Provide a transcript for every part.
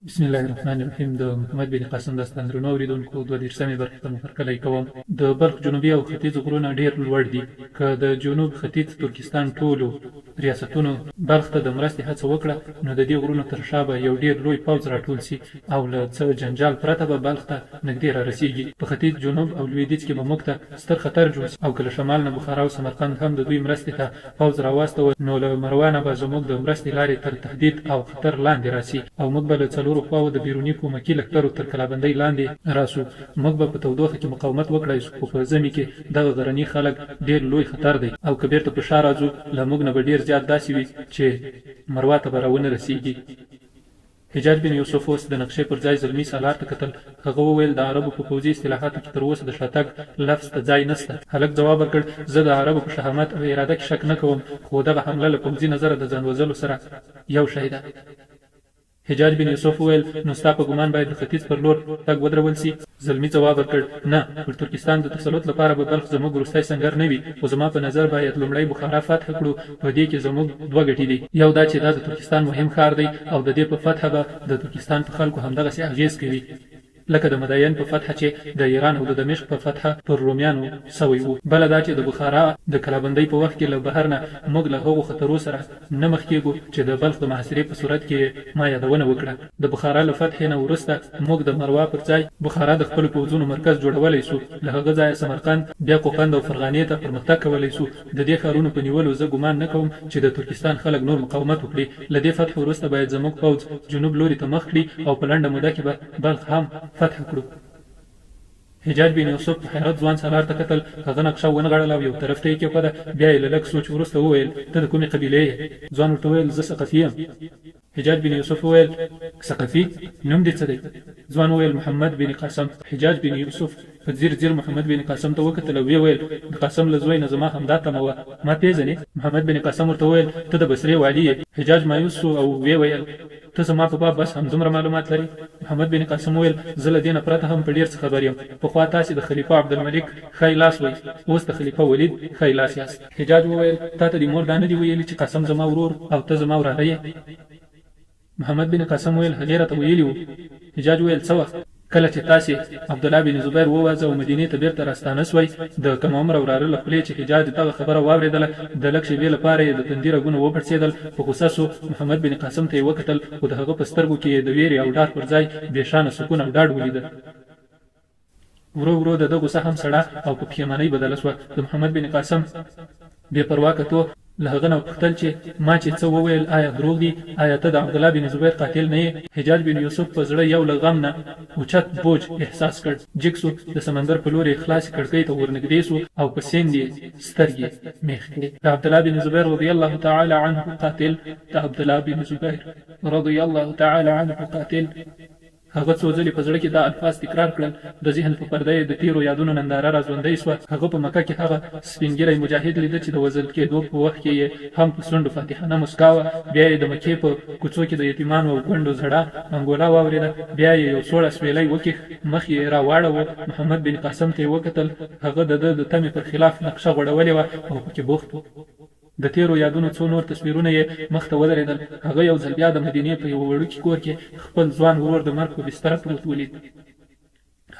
بسم الله الرحمن الرحیم د محمد بن قاسم داستان درنو اوریدونکو 32مې برخې ته مو هرکلی کوم. د بلخ جنوبي او ختیځ غرونه ډېر لوړ دي. که د جنوب ختیځ ترکستان ټولو ریاستونو بلخ ته د مرستې هڅه وکړه، نو د دې غرونو تر شا به یو ډېر لوی پوځ راټول سي او له څه جنجال پرته به بلخ ته نږدې رارسیږي. په ختیځ، جنوب او لویدیځ کې به موږ ته ستر خطر جوړ سي او که له شمال نه بخارا او سمرقند هم د دوی مرستې ته پوځ راواستوه، نو له مروا نه به زموږ د مرستې لارې تر تهدید او خطر لاندې راسي او موږ به له څلورو خواوو د بیروني کومکي لښکرو تر کلابندۍ لاندې راسو. موږ به په تودوخه کې مقاومت وکړای سو، خو په ژمي کې دغه غرني خلک ډېر لوی خطر دی او که بېرته په شا راځو، له موږ نه به ډېر زیات داسې وي چې مروا ته به راونه رسېږي. حجاج بن یوسف اوس د نقشې پر ځای زلمي سالار ته کتل. هغه وویل، د عربو په پوځي اصطلاحاتو کې تر اوسه د شاتګ لفظ ته ځای نسته. هلک ځواب ورکړ، زه د عربو په شهامت او اراده کې شک نه کوم، خو دغه حمله له پوځي نظره د ځان وژلو سره یو شی ده. حجاج بن یوسف وویل، نو ستا په ګمان باید د ختیځ پر لور تګ ودرول سي؟ زلمي ځواب ورکړ، نه، پر ترکستان د تسلط لپاره به بلخ زموږ وروستی سنګر نه وي، خو زما په نظر باید لومړی بخارا فتح کړو. په دې کې زموږ دوه ګټې دي، یو دا چې دا د ترکستان مهم ښار دی او د دې په فتح به د ترکستان په خلکو همدغسې اغېز کوي لکه د مدین په فتح چې د ایران او د دمشق په فتح پر رومیانو سوی وو. بله دا چې د بخارا د کلابندۍ په وخت کې له بهر نه موږ له هغو خطرو سره نه مخ کېږو چې د بلخ د محاصرې په صورت کې یې ما یادونه وکړه. د بخارا له فتحې نه وروسته موږ د مروا پر ځای بخارا د خپلو پوځونو مرکز جوړولی سو، له هغه ځایه سمرقند، بیا قوقند او فرغانې ته پرمختګ کولی سو. د دې ښارونو په نیولو زه ګومان نه کوم چې د ترکستان خلک نور مقاومت وکړي. له دې فتح وروسته باید زموږ پوځ جنوب لوري ته مخ کړي او په لنډه موده کې به بلخ هم فتح کړو. حجاج بن یوسف په حیرت ځوان سالار ته کتل. هغه نقشه ونغاړله او یو طرف ته یې کېښوده. بیا یې له لږ سوچ وروسته وویل، ته د کومې قبیلې یې؟ ځوان ورته وویل، زه ثقفي یم. حجاج بن یوسف وویل، ثقفي؟ نوم دې څه دی؟ ځوان وویل، محمد بن قاسم. حجاج بن یوسف په ځیر ځیر محمد بن قاسم ته وکتل او ویې ویل، د قاسم له زوی نه زما همدا تمه وه، ما پېژنې؟ محمد بن قاسم ورته وویل، ته د بصرې والي یې. حجاج مایوس شو او ویې ویل، ته زما په باب بس همدومره معلومات لرې؟ محمد بن قاسم وویل، زه له دې نه پرته هم په ډېر څه خبر یم. پخوا تاسې د خلیفه عبدالملک ښی لاس وئ، اوس د خلیفه ولید ښی لاس یاست. حجاج وویل، تا ته دې مور دا نه دي ویلي چې قاسم زما ورور او ته زما وراره یې؟ محمد بن قاسم وویل، هغې راته ویلي وو. حجاج وویل، څه وخت؟ کله چې تاسې عبدالله بن زبیر وواژه او مدینې ته بېرته راستانه سوئ. د کم عمره وراره له خولې چې حجاج دغه خبره واورېدله، د لږ شېبې لپاره یې د تندي رګونه وپړسېدل، په غوسه سو. محمد بن قاسم ته یې وکتل، خو د هغه په سترګو کې یې د وېرې او ډار پر ځای بې شانه سکون او ډاډ ولیده. ورو ورو د ده غوسه هم سړه او په پښېمانۍ بدله سوه. د محمد بن قاسم بې پروا کتو له هغه نه وپوښتل چې ما چې څه وویل آیا دروغ دي؟ آیا ته د عبدالله بن زبیر قاتل نه یې؟ حجاج بن یوسف په زړه یو له غم نه اوچت بوج احساس کړ. جګ سو، د سمندر په لور یې خلاصې کړکۍ ته ورنږدې سو او په سیند یې سترګې میخ کړې. د عبدالله بن زبیر رضی الله تعالی عنه قاتل، د عبدالله بن زبیر رضی الله تعالی عنه قاتل. هغه څو ځلې په زړه کې دا الفاظ تکرار کړل، د ذهن په پرده یې د تېرو یادونو ننداره راژوندۍ شوه. هغه په مکه کې هغه سپین ږیری مجاهد لیده چې د وژل کېدو په وخت کې یې هم په شونډو فاتحانه موسکا وه. بیا یې د مکې په کوڅو کې د یتیمانو او کونډو ژړا انګولا واورېده. بیا یې یو سوړ اسوېلی وکیښ، مخ یې راواړاوه، محمد بن قاسم ته یې وکتل. هغه د ده د تمې پر خلاف نقشه غوړولې وه او پکې بوخت و. د تېرو یادونو څو نور تصویرونه یې مخ ته ودرېدل. هغه یو ځل بیا د مدینې په یوه وړوکي کور کې خپل ځوان ورور د مرګ په بستره پروت ولید.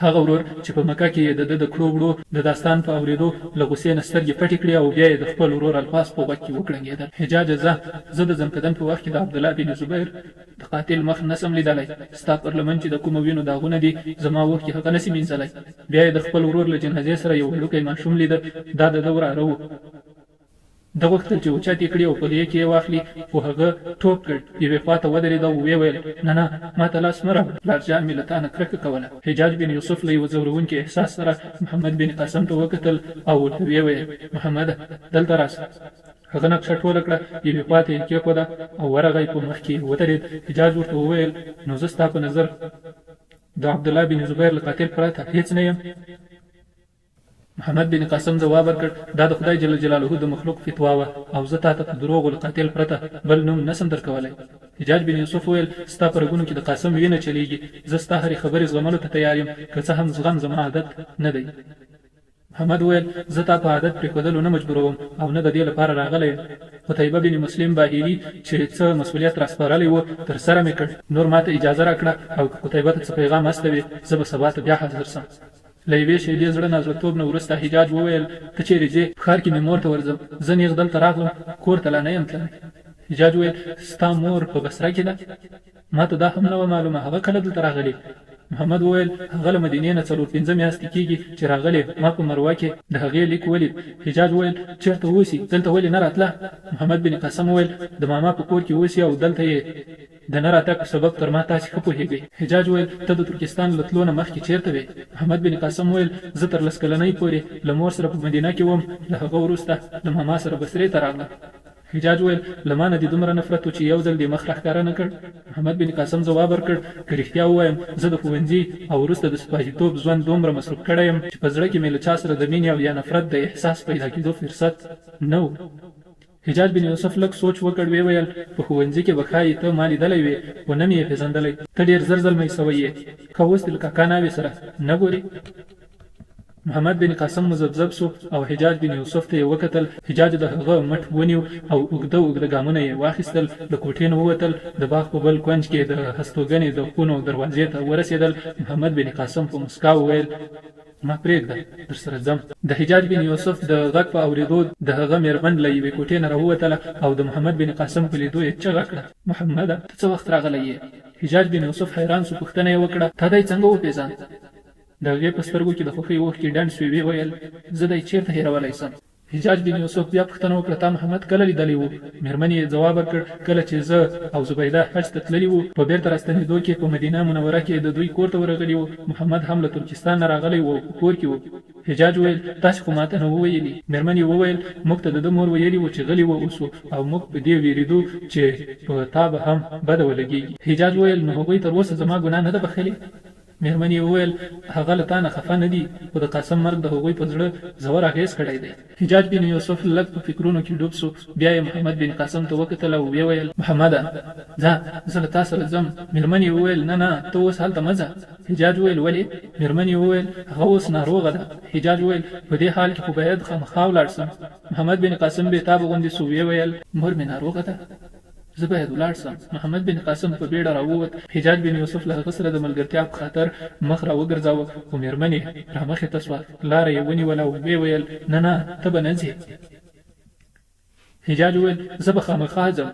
هغه ورور چې په مکه کې یې د ده د کړو وړو د داستان په اورېدو له غوسې نه سترګې پټې کړې او بیا یې د خپل ورور الفاظ په غوږ کې وکړنګېدل. حجاجه ځه! زه د ځمکدن په وخت کې د عبدالله بن زبیر د قاتل مخ نه سم لیدلی. ستا پر لمن چې د کومو وینو داغونه دي، زما اوښکې هغه نه سي مینځلی. بیا یې د خپل ورور له جنازې سره یو وړوکی ماشوم لیده. دا د ده وراره و. ده غوښتل چې اوچت یې کړي او په غېږ کې یې واخلي، خو هغه ټوپ کړ، یوې خوا ته ودرېده او ویې ویل، نه نه، ما ته لاس مه راوړه، پلار جان مې له تا نه کرکه کوله. حجاج بن یوسف له یوه ځورونکي احساس سره محمد بن قاسم ته وکتل او ورته ویې ویل، محمده! دلته راسه. هغه نقشه ټوله کړه، یوې خوا ته یې کېښوده او ورغی، په مخ کې یې ودرېد. حجاج ورته وویل، نو زه ستا په نظر د عبدالله بن زبیر له قاتل پرته هېڅ نه یم؟ محمد بن قاسم ځواب ورکړ، دا د خدای جل جلاله د مخلوق فتوا وه او زه تاته په دروغو له قاتل پرته بل نوم نه سم درکولای. حجاج بن یوسف وویل، ستا په رګونو کې د قاسم وینه چلیږي، زه ستا هرې خبرې زغملو ته تیار یم، که څه هم زغم زما عادت نه دی. محمد وویل، زه تا په عادت پرېښودلو نه مجبوروم او نه د دې لپاره راغلی یم. قتیبه بن مسلم باهلي چې څه مسؤلیت راسپارلی و، ترسره مې کړ. نور ماته اجازه راکړه او که قتیبه ته څه پیغام استوې، زه به سبا ته بیا حاضر شم. له یوې شېبې زړه نازړه توب نه وروسته حجاج وویل، ته چېرې ځې؟ په ښار کې مې مور ته ورځم. زه نېغ دلته راغلم، کور ته لا نه یم تللی. حجاج وویل، ستا مور په بصره کې ده؟ ماته دا هم نه وه معلومه، هغه کله دلته راغلې؟ محمد وویل، هغه له مدینې نه څلور پنځه میاستې کیږي چې راغلې، ما په مروه کې د هغې لیک ولید. حجاج وویل، چېرته اوسي؟ دلته ولې نه راتله؟ محمد بن قاسم وویل، د ماما په کور کې اوسي او دلته یې د نه راتګ په سبب تر ما تاسې ښه پوهېږئ. حجاج وویل، ته د ترکستان له تلو نه مخکې چېرته وې؟ محمد بن قاسم وویل، زه تر لس کلنۍ پورې له مور سره په مدینه کې وم، له هغه وروسته له ماما سره بصرې ته راغلم. حجاج وویل، له ما نه دې دومره نفرت و چې یو ځل دې مخ راښکاره نه کړ؟ محمد بن قاسم ځواب ورکړ، که رښتیا ووایم، زه د ښوونځي او وروسته د سپاهیتوب ژوند دومره مصروف کړی یم چې په زړه کې مې له چا سره د مینې او یا نفرت د احساس پیدا کېدو فرصت نه و. حجاج بن یوسف لږ سوچ وکړ، ویې ویل، په ښوونځي کې به ښایي ته ما لیدلی وې، خو نه مې یې پېژندلی. ته ډېر زر زلمی شوی یې، ښه اوس دې له کاکا ناوې سره نه ګورې؟ محمد بن قاسم مذبذب سو او حجاج بن یوسف ته یې وکتل، حجاج د هغه مټ ونیو او اوږده اوږده ګامونه یې واخیستل، له کوټې نه ووتل، د باغ په بل کونج کې د هستوګنې د خونو دروازې ته ورسېدل، محمد بن قاسم په مسکا وویل، ما پرېږده، درسره ځم. د حجاج بن یوسف د غږ په اورېدو د هغه مېرمن له یوې کوټې نه راووتله او د محمد بن قاسم په لیدو یې چغه کړه، محمده! ته څه وخت راغلی یې؟ حجاج بن یوسف حیران سو، پوښتنه یې وکړه، تا دی څنګه وپېژاند؟ د هغې په سترګو کې د خوښۍ اوښکې ډنډ شوې، ویې ویل، زه دی چېرته هېرولی شم؟ حجاج بن یوسف بیا پوښتنه وکړه، تا محمد کله لیدلی و؟ مېرمنې یې ځواب ورکړ، کله چې زه او زبیده حج ته تللي وو، په بېرته راستنېدو کې په مدینه منوره کې د دوی کور ته ورغلي وو، محمد هم له ترکستان نه راغلی و او په کور کې و. حجاج وویل، تاسې خو ماته نه وو ویلي. مېرمنې یې وویل، موږ ته د ده مور ویلي وو چې غلي و اوسو او موږ په دې وېرېدو چې په تا به هم بده ولګېږي. حجاج وویل، نو هغوی تر اوسه زما ګناه نه ده بخښلې؟ مېرمنې یې وویل، هغه له تا نه خفه نه دي، خو د قاسم مرګ د هغوی په زړه ژور اغېز کړی دی. حجاج بن یوسف لږ په فکرونو کې ډوب شو، بیا یې محمد بن قاسم ته وکتل او ویې ویل، محمده! ځه، زه له تا سره ځم. مېرمنې یې وویل، نه، نه، ته اوس هلته مه ځه. حجاج وویل، ولې؟ مېرمنې یې وویل، هغه اوس ناروغه ده. حجاج وویل، په دې حال کې خو باید خامخا ولاړ شم. محمد بن قاسم بې تابه غوندې شو، ویې ویل، مور مې ناروغه ده. زه باید ولاړ سم. محمد بن قاسم په بیړه راووت، حجاج بن یوسف له هغه سره د ملګرتیا په خاطر مخ راوګرځاوه، خو میرمن یې رامخې ته سوه، لاره یې ونیوله او ویې ویل، نه نه، ته به نه ځې. حجاج وویل، زه به خامخا ځم،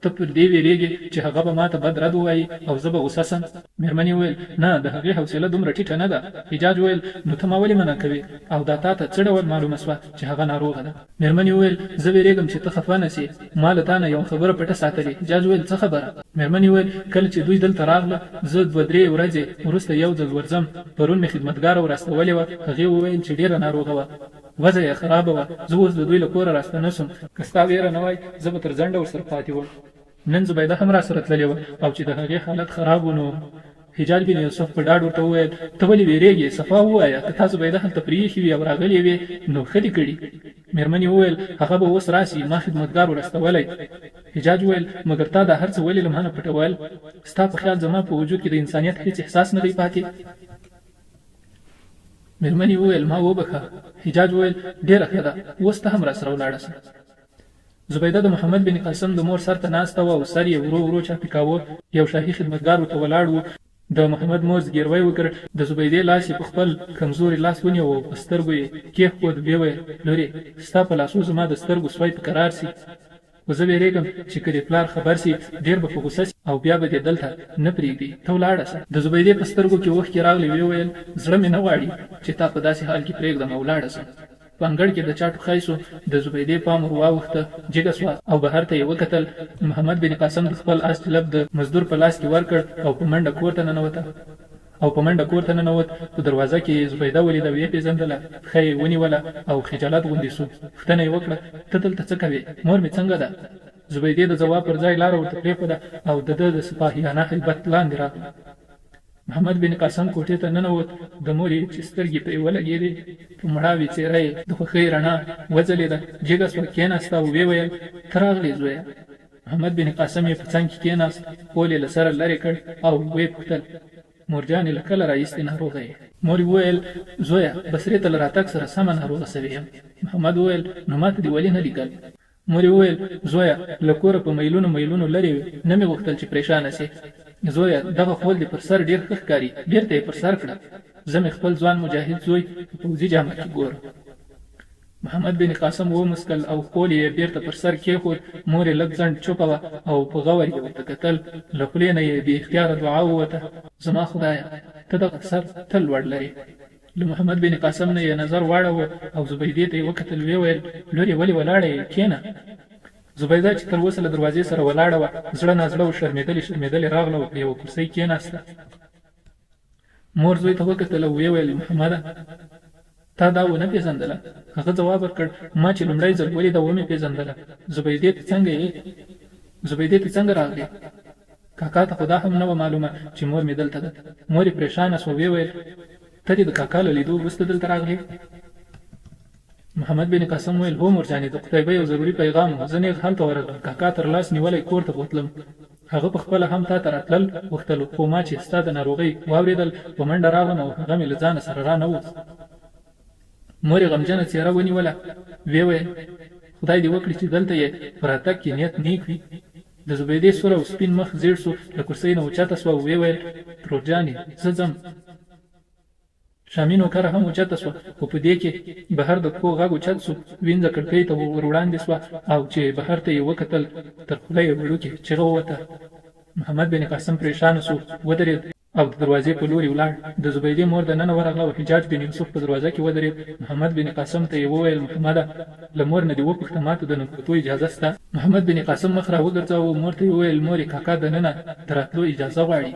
ته پر دې ویریږې چې هغه به ماته بد رد ووایي او زه به غوسه سم؟ میرمن یې وویل، نه، د هغې حوصله دومره ټیټه نه ده. حجاج وویل، نو ته ما ولې منع کوې او دا تاته څه ډول معلومه سوه چې هغه ناروغه ده؟ مېرمنې وویل، زه وېرېږم چې ته خفه نه شې، ما له تا نه یوه خبره پټه ساتلې. حجاج وویل، څه خبره؟ مېرمنې وویل، کله چې دوی دلته راغله، زه دوه درې ورځې وروسته یو ځل ورځم، پرون مې خدمتګاره وراستولې وه، هغې وویل چې ډېره ناروغه وه، وضع یې خرابه وه، زه اوس د دوی له کوره راستنه شوم، که ستا وېره نه وای، زه به تر ځنډه ورسره پاتې وم. نن زبیده هم راسره تللې وه او چې د هغې حالت خراب و نو حجاج بن یوسف په ډاډ ورته وویل، ته ولې وېرېږې؟ صفا ووایه، که تا زبیده هلته پرېیښې وي او راغلې وې نو ښه دې کړي. مېرمنې وویل، هغه به اوس راسي، ما خدمتګار ور استولی. حجاج وویل، مګر تا دا هر څه ولې له مانه پټول؟ ستا په خیال زما په وجود کې د انسانیت هېڅ احساس نه دی پاتې؟ مېرمنې وویل، ما وبښه. حجاج وویل، ډېره ښه ده، اوس ته هم راسره ولاړه شه. زبیده د محمد بن قاسم د مور سر ته ناسته وه او سر یې ورو ورو چاپي کاوه. یو شاهي خدمتګار ورته ولاړ و. د محمد مور زګیروی وکړ. د زبیدې لاس یې په خپل کمزوري لاس ونیو او په سترګو یې کېښود، ویې ویل، لورې! ستا په لاسو زما د سترګو سوی په کرار سي. خو زه وېرېږم چې که دې پلار خبر سي، ډېر به په غوسه سي او بیا به دې دلته نه پرېږدي. ته ولاړه سه. د زبیدې په سترګو کې اوښکې راغلې، ویې ویل، زړه مې نه غواړي چې تا په داسې حال کې پرېږدم او ولاړه سم. په انګړ کې د چا ټوخی سو، د زبیدې پام ور واوښته، جګه سوه او بهر ته یې وکتل، محمد بن قاسم د خپل آس جلب د مزدور په لاس کې ورکړ او په منډه کور ته ننوته او په منډه کور ته ننوت، په دروازه کې یې زبیده ولیده، ویې پېژندله، پښه یې ونیوله او خجالت غوندې سو، پوښتنه یې وکړه، ته دلته څه کوې؟ مور مې څنګه ده؟ زبیدې د ځواب پر ځای لاره ورته پرېښوده او د ده د سپاهیانه هیبت لاندې راغله. محمد بن قاسم کوټې ته ننوت، د مور یې چې سترګې پرې ولګېدې، په مړاوې څېره یې د خوښۍ رڼا وځلېده، جګه شوه، کېناسته او ویې ویل، ته راغلې زویه؟ محمد بن قاسم یې په څنګ کې کېناست، خول یې له سره لرې کړ او ویې پوښتل، مورجانې له کله راهیسې ناروغه یې؟ مور یې وویل، زویه! بصرې ته له راتګ سره سمه ناروغه شوې یم. محمد وویل، نو ماته دې ولې نه لیکل؟ مور یې وویل، زویه! له کوره په میلونو میلونو لرې وې، نه مې غوښتل چې پرېشانه شې. زویه! دغه خول دې پر سر ډېر ښه ښکاري، بېرته یې پر سر کړه. زه مې خپل ځوان مجاهد زوی په پوځي جامه کې ګورم. محمد بن قاسم وموسکل او خول یې بېرته پر سر کېښود، مور یې لږ ځنډ چوپه وه او په غور یې ورته کتل، له خولې نه یې بې اختیاره دعا ووته، زما خدایه! ته دغه سر تل لوړ لرې. له محمد بن قاسم نه یې نظر واړاوه او زبیدې ته یې وکتل، ویې ویل، لورې ولې ولاړه یې، کېنه. زبیده چې تر اوسه له دروازې سره ولاړه وه، زړه نازړه او شرمېدلې شرمېدلې راغله او په یوه کرسۍ کېناسته. مور زوی ته وکتل او ویې ویل، محمده! تا دا ونه پېژندله؟ هغه ځواب ورکړ، ما چې لومړی ځل ولیده ومې پېژندله. زبیدې ته څنګه یې؟ زبیدې ته څنګه راغلې؟ کاکا ته خو دا هم نه وه معلومه چې مور مې دلته ده. مور یې پرېشانه شوه، ویې ویل، ته دې د کاکا له لیدو وروسته دلته راغلې؟ محمد بن قاسم وویل، هو مورجانې، د قتیبه یو ضروري پیغام و، زه نېغ هلته ورغلم، کاکا تر لاس نیولی کور ته بوتلم. هغه په خپله هم تا ته راتلل غوښتل، خو ما چې ستا د ناروغۍ واورېدل، په منډه راغلم او هغه مې له ځانه سره را نه ووست. مور یې غمجنه څېره ونیوله، ویې ویل، خدای دې وکړي چې دلته یې په راتګ کې نیت نېک وي. د زبیدې سور او سپین مخ زېړ شو، له کرسۍ نه اوچته شوه او ویې ویل، ترورجانې، زه ځم. شامي نوکره هم اوچته شوه، خو په دې کې بهر د پښو غږ اوچت شو، وینځه کړکۍ ته وروړاندې شوه او چې بهر ته یې وکتل، تر خوله یې وړوکې چیغه ووته. محمد بن قاسم پرېشانه شو، ودرېد او د دروازې په لوري ولاړ. د زبیدې مور دننه ورغله او حجاج بن یوسف په دروازه کې ودرېد. محمد بن قاسم ته یې وویل، محمده! له مور نه دې وپوښته ماته د ننوتو اجازه شته؟ محمد بن قاسم مخ راوګرځاوه، مور ته یې وویل، مورې کاکا دننه د راتلو اجازه غواړي.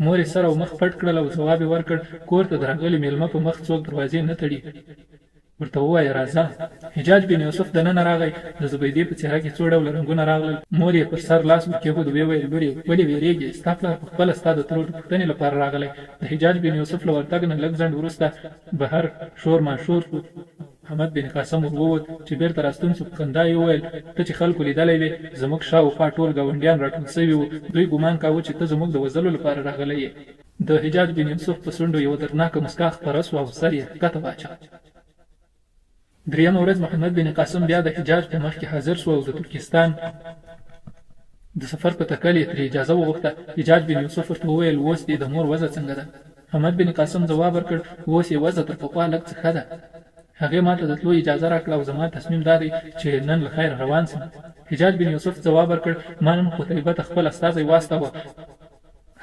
مور یې سر او مخ پټ کړل او ځواب یې ورکړ، کور ته د راغلي مېلمه په مخ څوک دروازې نه تړي. ورته ووایه راځه. حجاج بن یوسف دننه راغی، د زبیدې په څېره کې څو ډوله رنګونه راغلل. مور یې پر سر لاس ور کېښود، ویې ویل، لورې! ولې وېرېږې؟ ستا پلار په خپله ستا د ترور د پوښتنې لپاره راغلی. د حجاج بن یوسف له ورتګ نه لږ ځنډ وروسته بهر شور ماشور شو او محمد بن قاسم ور ووت، چې بېرته راستون شو، په خندا یې وویل، ته چې خلکو لیدلی وې، زموږ شا و خوا ټول ګاونډیان راټول شوي وو، دوی ګومان کاوه چې ته زموږ د وژلو لپاره راغلی یې. د حجاج بن یوسف په شونډو یوه دردناکه موسکا خپره شوه او سر یې ښکته واچاوه. درېیمه ورځ محمد بن قاسم بیا د حجاج په مخ کې حاضر شو او د ترکستان د سفر په تکل یې ترې اجازه وغوښته. حجاج بن یوسف ورته وویل، اوس دې د مور وضع څنګه ده؟ محمد بن قاسم ځواب ورکړ، اوس یې وضع تر پخوا لږ څه ښه ده. هغې ماته د تلو اجازه راکړه او زما تصمیم دا دی چې نن له خیره روان شم. حجاج بن یوسف ځواب ورکړ، ما نن قتیبه ته خپل استازی واستاوه.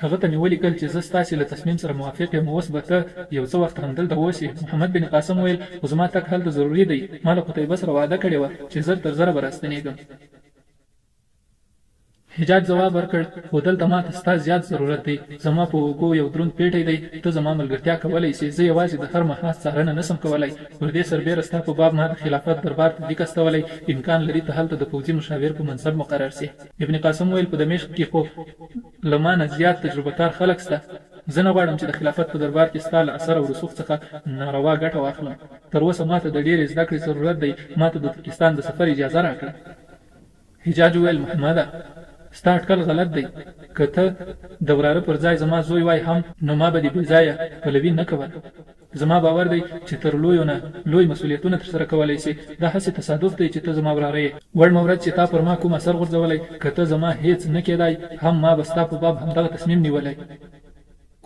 هغه ته مې ولیکل چې زه ستاسې له تصمیم سره موافق یم، اوس به ته یو څه وخت همدلته اوسې. محمد بن قاسم وویل، خو زما تګ هلته ضروري دی، ما له قتیبه سره وعده کړې وه چې زر تر زره به راستنېږم. حجاج ځواب ورکړ، خو دلته ماته ستا زیات ضرورت دی، زما په اوږو یو دروند پېټی دی، ته زما ملګرتیا کولی شې، زه یوازې د هر محاذ څارنه نه شم کولای، پر دې سربېره ستا په باب ما د خلافت دربار ته لیک استولی، امکان لري ته هلته د پوځي مشاور په منصب مقرر شې. ابن قاسم وویل، په دمشق کې خو له ما نه زیات تجربه کار خلک شته، زه نه غواړم چې د خلافت په دربار کې ستا له اثر او رسوخ څخه ناروا ګټه واخلم، تر اوسه ماته د ډېرې زده کړې ضرورت دی، ماته د ترکستان د سفر اجازه راکړه. حجاج وویل، محمده! ستا اټکل غلط دی، که ته د وراره پر ځای زما زوی وای هم نو ما به دې بې ځایه پلوي نه کوله. زما باور دی چې تر لویو نه لوی مسؤلیتونه ترسره کولی شې، دا هسې تصادف دی چې ته زما وراره یې. وړمه ورځ چې تا پر ما کوم اثر غورځولی، که ته زما هېڅ نه کېدای هم ما به ستا په باب همدغه تصمیم نیولی.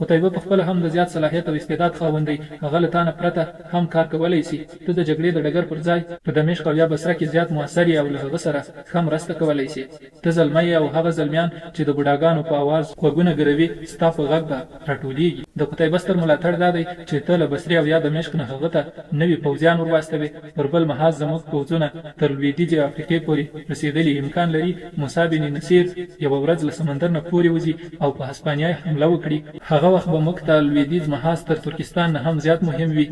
قتیبه په خپله هم د زیات صلاحیت او استعداد خاوند دی، هغه له تا نه پرته هم کار کولی شي، ته د جګړې د ډګر پر ځای په دمشق او یا بصره کې زیات موثر یې او له هغه سره ښه مرسته کولی شې، ته زلمی یې او هغه زلمیان چې د بوډاګانو په اواز غوږونه ګروي ستا په غږ به راټولیږي. د قتیبه ستر ملاتړ دا دی چې ته له بصرې او یا دمشق نه هغه ته نوي پوځیان ور واستوې، پر بل محاذ زموږ پوځونه تر لویدیځې افریقې پورې رسیدلي، امکان لري موسی بن نصیر یوه ورځ له سمندر نه پورې وځي او په هسپانیا یې حمله وکړي، هغه وخت به موږ ته لویدیځ محاذ تر ترکستان نه هم زیات مهم وي،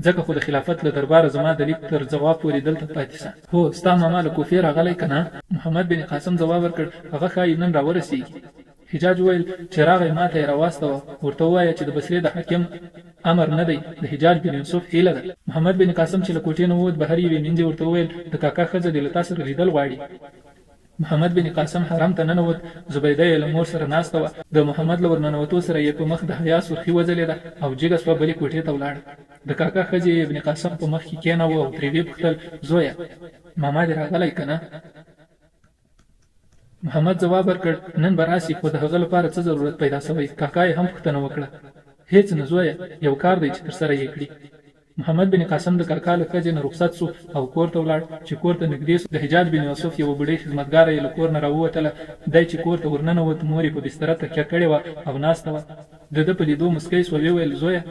ځکه خو د خلافت له درباره زما د لیک تر ځواب پورې دلته پاتې سه. هو، ستا ماما له کوفې راغلی که نه؟ محمد بن قاسم ځواب ورکړ، هغه ښايي نن راورسیږي. حجاج وویل، چې راغی ماته یې راواستوه، ورته ووایه چې د بصرې د حاکم امر نه دی، د حجاج بن یوسف هیله ده. محمد بن قاسم چې له کوټې نه ووت، بهر یوې مینځې ورته وویل، د کاکا ښځه دې له تا سره لیدل غواړي. محمد بن قاسم حرم ته ننوت، زبیده یې له مور سره ناسته وه، د محمد له ورننوتو سره یې په مخ د حیا سرخي وځلېده او جګه سوه بلې کوټې ته ولاړه. د کاکا ښځې یې ابن قاسم په مخ کې کېناوه او ترې ویې پوښتل، زویه! ماما دې راغلی که نه؟ محمد ځواب ورکړ، نن به راسي، خو د هغه لپاره څه ضرورت پیدا شوی؟ کاکا یې هم پوښتنه وکړه. هېڅ نه زویه! یو کار دی چې ترسره یې کړي. محمد بن قاسم د کاکا له ښځې نه رخصت شو او کور ته ولاړ، چې کور ته نږدې شو، د حجاج بن یوسف یوه بوډۍ خدمتګاره یې له کور نه راووتله، دی چې کور ته ورننوت، مور یې په بستره تکیه کړې وه او ناسته وه، د ده په لیدو موسکۍ شوه، ویې ویل، زویه!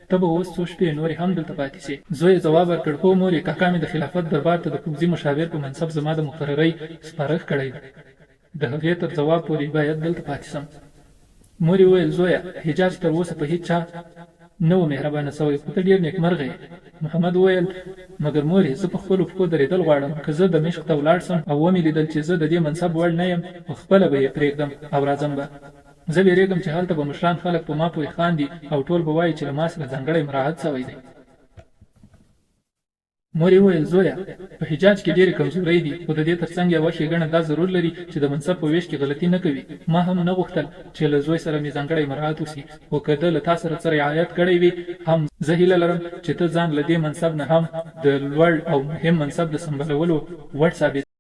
ته به اوس څو شپې نورې هم دلته پاتې شې؟ زوی یې ځواب ورکړ، هو مورې، کاکا مې د خلافت دربار ته د پوځي مشاور په منصب زما د مقررۍ سپارښت کړی دی. د هغې تر ځواب پورې باید دلته پاتې شم. مور یې وویل، زویه! حجاج تر اوسه په هیچا نه و مهربانه شوی، خو ته ډېر نېکمرغه یې. محمد وویل، مګر مورې! زه په خپلو پښو درېدل غواړم، که زه دمشق ته ولاړ شم او ومې لیدل چې زه د دې منصب وړ نه یم، په خپله به یې پرېږدم او راځم به. زه وېرېږم چې هلته به مشران خلک په ما پورې خاندي او ټول به وایي چې له ما سره ځانګړی مراعت شوی دی. مور یې وویل، زویه! په حجاج کې ډېرې کمزورۍ دي، خو د دې تر څنګ یوه ښېګڼه دا ضرور لري چې د منصب په وېش کې غلطي نه کوي. ما هم نه غوښتل چې له زوی سره مې ځانګړی مراعت وشي، خو که ده له تا سره څه رعایت کړی وي هم، زه هیله لرم چې ته ځان له دې منصب نه هم د لوړ او مهم منصب د سمبالولو وړ ثابت.